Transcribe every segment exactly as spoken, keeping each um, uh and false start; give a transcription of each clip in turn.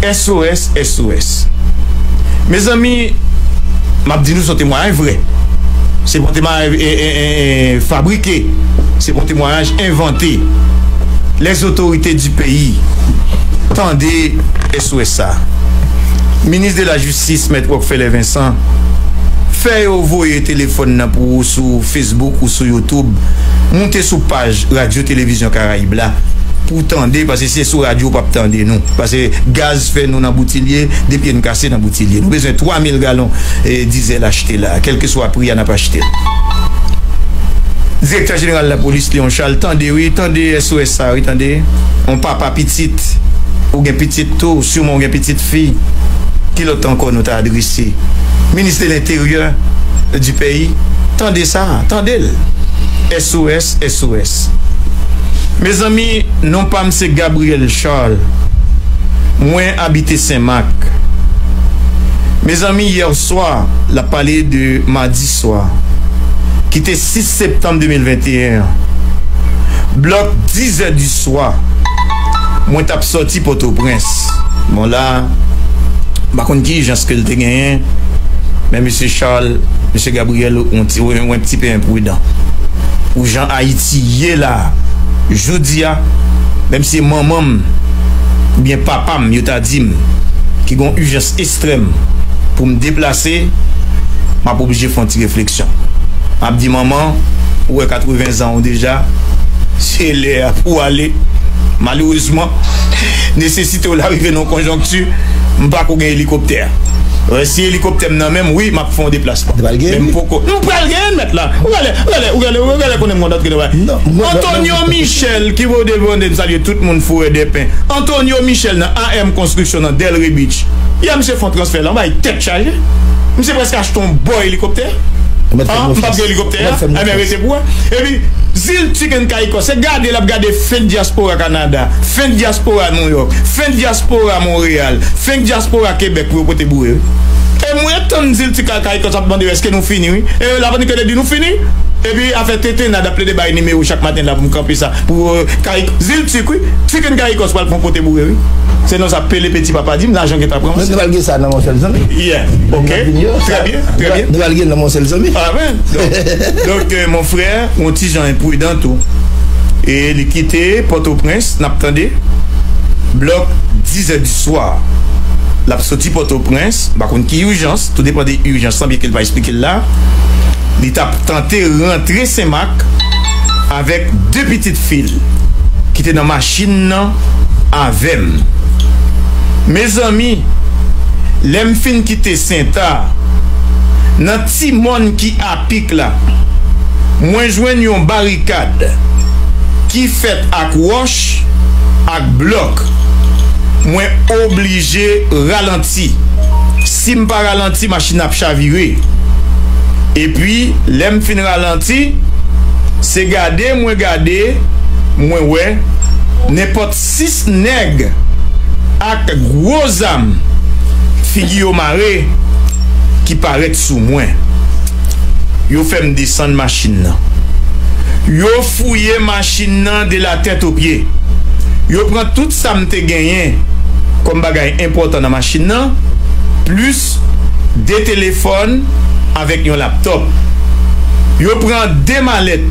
S O S, S O S. Mezanmi, m ap di nou se yon temwayaj vrè. Se pa yon temwayaj, e, e, e, e, fabrike. Se pa yon temwayaj envante. Les autorités du pays, tande S O S sa. Minis de la Jistis, Mèt Rockfeller Vincent, fè yo voye telefòn nan pou ou sou Facebook ou sou YouTube. Moute sou paj Radyo Televizyon Karayib la pou w tande, paske se sou radyo w p ap tande nou. Paske gaz fè nou nan boutilye, depi n kase nan boutilye. Nou bezwen twa mil galon, e, dizèl achte la, kèlkeswa pri a n ap achte l. Direktè jeneral lapolis, Léon Charles, tande wi, tande S O S sa wi, tande. On papa pitit, ou gen pitit tou, siman ou gen pitit fi. Ki lòt ankò nou ta adrese? Minis de lenteryè di peyi, tande sa, tande l. S O S, S O S. Mezanmi, non pa m se Gabriel Charles. Mwen abite Senmak. Mezanmi, yè swa, l ap pale de madi swa, ki te sis septanm de mil venteyen an, blòk dizè di swa, mwen t ap sòti Pòtoprens. Bon, la, m pa konn ki ijans ke l te genyen, men mesye Charles, mesye Gabriel, yon ti, yon ti pe enpridan. Pou jan Ayiti ye la, jodi a, menm si se manman m, oubyen papa m, yo ta di m ki gen yon ijans ekstrèm pou m deplase, m ap oblije fè yon ti refleksyon. M ap di, manman, ou wè katreven zan ou deja, se lè a pou w ale. Malerezman, nesesite w la rive nan yon konjonkti, m pa ko gen elikoptè. Euh, si elikoptè m nan men m, wi, m ap fè yon deplasman. Ou pral genyen? Men m poko. M pral genyen, mèt la. Ou gade, ou gade, ou gade, ou gade, ou gade konnen m konn antre nan bagay. Non, mwen, Antonio mwen, mwen, Michel, ki voye vande, m salye tout moun, fourré des pins. Antonio Michel nan A M Construction nan Delray Beach. Yè, misye fè yon transfè la, m bay tèt chaje. Misye prèske achte yon bò elikoptè. Ou mèt fè m konfyans. Ah, m p ap gen elikoptè a. Ou mèt fè m konfyans. Ebyen, rete pou wè. Epi, Ziltik and Caicos, se gade l ap gade fent dyaspora Kanada, fent dyaspora New York, fent dyaspora Monreyal, fent dyaspora Kebèk pou yo pote boure, wi. E mwen tann Ziltik ak Caicos ap mande, èske nou fini, wi? E l ap annik rele di nou fini. Epi afè tenten n ap plede bay nimewo chak maten la pou m kanpe sa. Pou, euh, Caicos, Ziltik, wi. Tik and Caicos pral fè yon pote boure, wi. Se non sa Pele Petit Papa di m, lajan gentan pran. Nou, nou pral gen sa nan yon sèl zanmi. Yeah, ok. Trè byen, trè byen. Nou pral gen nan yon sèl zanmi. Amen. Donk, donk, euh, mon frè, yon ti jan enpridan tou. E li kite Pòtoprens, n ap tande. Blòk dizè di swa. L ap soti Pòtoprens, m pa konn ki ijans, tou depann de ijans lan, byenke l pa esplike l la. Li t ap tante rantre Senmak avèk de pitit fi l ki te nan machin nan avè m. Mezanmi, lè m fin kite Senta, nan ti mòn ki apik la, mwen jwenn yon barikad ki fèt ak wòch, ak blòk. Mwen oblije ralanti. Si m pa ralanti, machin nan ap chavire. Epi, lè m fin ralanti, se gade mwen gade, mwen wè nenpòt sis nèg ak gwo zam, figi yo mare, ki parèt sou mwen. Yo fè m desann machin nan. Yo fouye machin nan de la tèt o pye. Yo pran tout sa m te genyen kòm bagay enpòtan nan machin nan, plis de telefòn avèk yon laptòp. Yo pran de malèt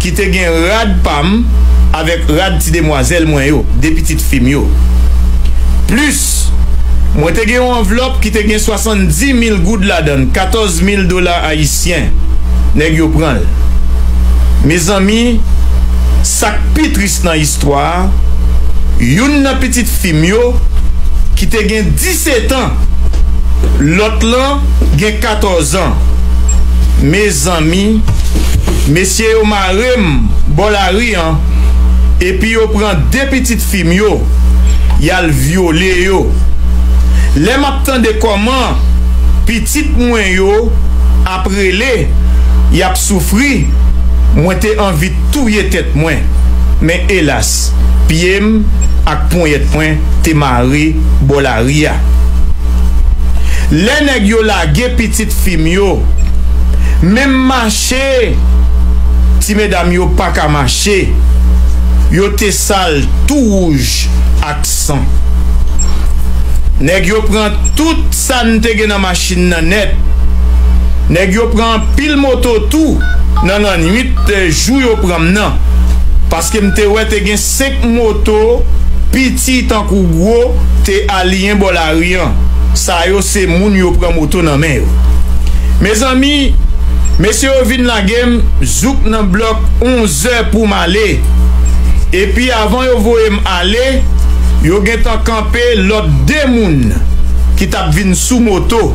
ki te gen rad pa m avèk rad ti demwazèl mwen yo, de pitit fi m yo. Plis, mwen te gen yon anvlòp ki te gen swasanndis mil goud ladan l, katòz mil dola ayisyen. Nèg yo pran l. Mezanmi, sa k pi tris nan istwa a, youn nan pitit fi m yo, ki te gen disetan, lòt lan gen katòz an. Mezanmi, mesye yo mare m bò lari an, epi yo pran de pitit fi m yo, y al vyole yo. Lè m ap tande kòman pitit mwen yo ap rele, y ap soufri, mwen te anvi touye tèt mwen. Men elas, pye m ak ponyèt mwen te mare bò lari a. Lè nèg yo lage pitit fi m yo, menm mache, ti medam yo pa ka mache. Yo te sal tou wouj ak san. Nèg yo pran tout sa n te gen nan machin nan nèt. Nèg yo pran anpil moto tou nan lannwit jou yo pran m nan. Paske m te wè te gen senk moto, piti tankou gwo, te aliyen bò lari an. Sa yo se moun yo pran moto nan men yo. Mezanmi, mesye yo vin lage m jouk nan blòk onzè pou m ale. Epi avan yo voye m ale, yo gentan kanpe lòt de moun ki t ap vin sou moto.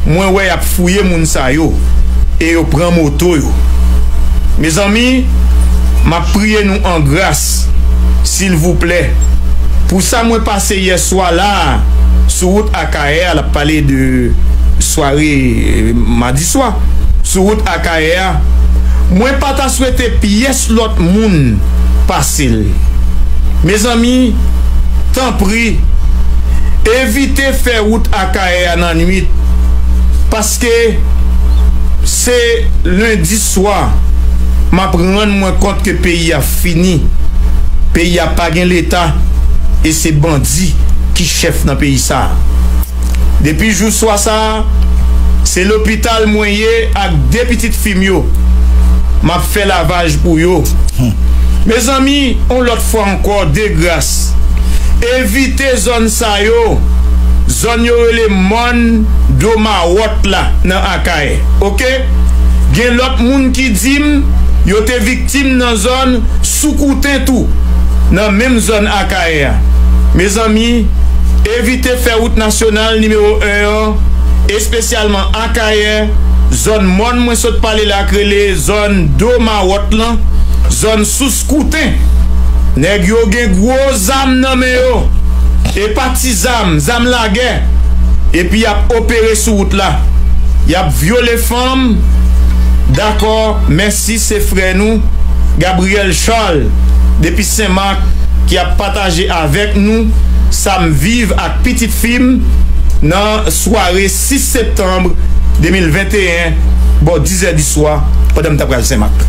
Mwen wè y ap fouye moun sa yo e yo pran moto yo. Mezanmi, m ap priye nou an gras, silvouplè, pou sa mwen pase yè swa la a sou wout Akayè a, l ap pale de sware, eh, madi swa, sou wout Akayè a, mwen pa ta swete pyès lòt moun pase l. Mezanmi, tanpri, evite fè wout Akayè a nan nwit, paske se lendi swa m ap rann mwen kont ke peyi a fini. Peyi a pa gen leta e se bandi ki chèf nan peyi sa a. Depi jou swa sa a, se lopital mwen ye ak de pitit fi m yo. M ap fè lavaj pou yo. Mezanmi, on lòt fwa ankò, de gras, evite zòn sa yo. Zòn yo rele Mòn Do Mawòt la nan Akayè. Oke? Gen lòt moun ki di m yo te viktim nan zòn Soukouten tou, nan menm zòn Akayè a. Mezanmi, evite fè wout nasyonal nimewo en an, espesyalman Akayè, zòn mòn mwen sot pale la k rele zòn Do Mawòt lan, zòn Soukouten. Nèg yo gen gwo zam nan men yo. E pa ti zam, zam lagè. Epi y ap opere sou wout la. Y ap vyole fanm. Dakò, mèsi, se frè nou, Gabriel Charles, depi Senmak, ki ap pataje avèk nou sa m viv ak pitit fi m nan sware sis septanm de mil venteyen, bò dizè di swa, pandan m t ap pral Senmak.